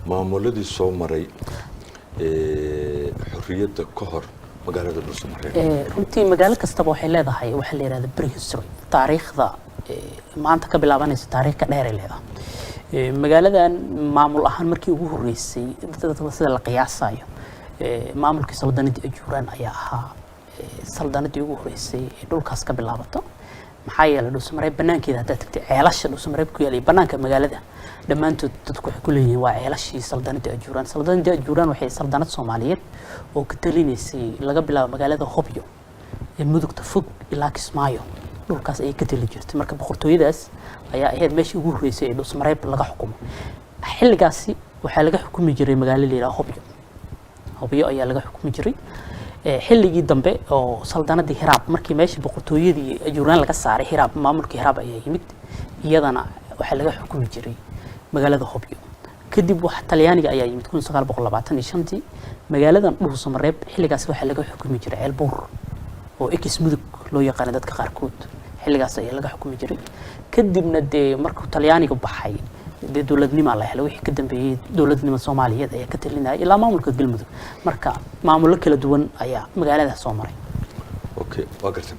Maamuladii soo maray xorriyadda ka hor magaalada Dhuusamareeb? Runtii magaalo kastaba waxay leedahay waxaa la yidhahda prehistory, taariikhda maanta ka bilaabanaysa taariikh ka dheer ay leedahay. Magaaladan maamul ahaan markii ugu horreysay, dadka sida la qiyaasayo, maamulkii saldanadii Ajuuraan ayaa ahaa saldanadii ugu horreysay ee dhulkaas ka bilaabato. Maxaa yeelay, Dhuusamareeb banaankeeda haddaad tagtay, ceelasha Dhuusamareeb ku yaal iyo banaanka magaalada dhammaantood dadku waxay ku leeyihiin waa ceelashii saldanadii Ajuuraan. Saldanadii Ajuuraan waxay saldanad Soomaaliyeed oo ka talinaysay laga bilaabo magaalada Hobyo ee Mudugta fog ilaa Kismaayo, dhulkaas ayay ka tali jirtay. Marka boqortooyadaas ayaa ahayd meeshii ugu horreysay ee Dhuusamareeb laga xukumo. Xilligaasi waxaa laga xukumi jiray magaalo la yidhaha Hobyo. Hobyo ayaa laga xukumi jiray. Xilligii dambe oo saldanadii Hiraab, markii meeshii boqortooyadii Ajuuraan laga saaray Hiraab, maamulkii Hiraab ayaa yimid, iyadana waxaa laga xukumi jiray magaalada Hobyo. Kadib wax Talyaaniga ayaa yimid 1925-tii. Magaaladan Dhuusamareeb xilligaas waxaa laga xukumi jiray Ceelbuur oo ex Mudug loo yaqaana dadka qaarkood, xilligaas ayaa laga xukumi jiray. Kadibna dee markuu Talyaaniga baxay, dee dowladnimaa la helay. Wixii ka dambeeyey dowladnima Soomaaliyeed ayaa ka talinaya ilaa maamulka Galmudug. Marka maamullo kala duwan ayaa magaaladaas soo maray. Okay, waa gartay.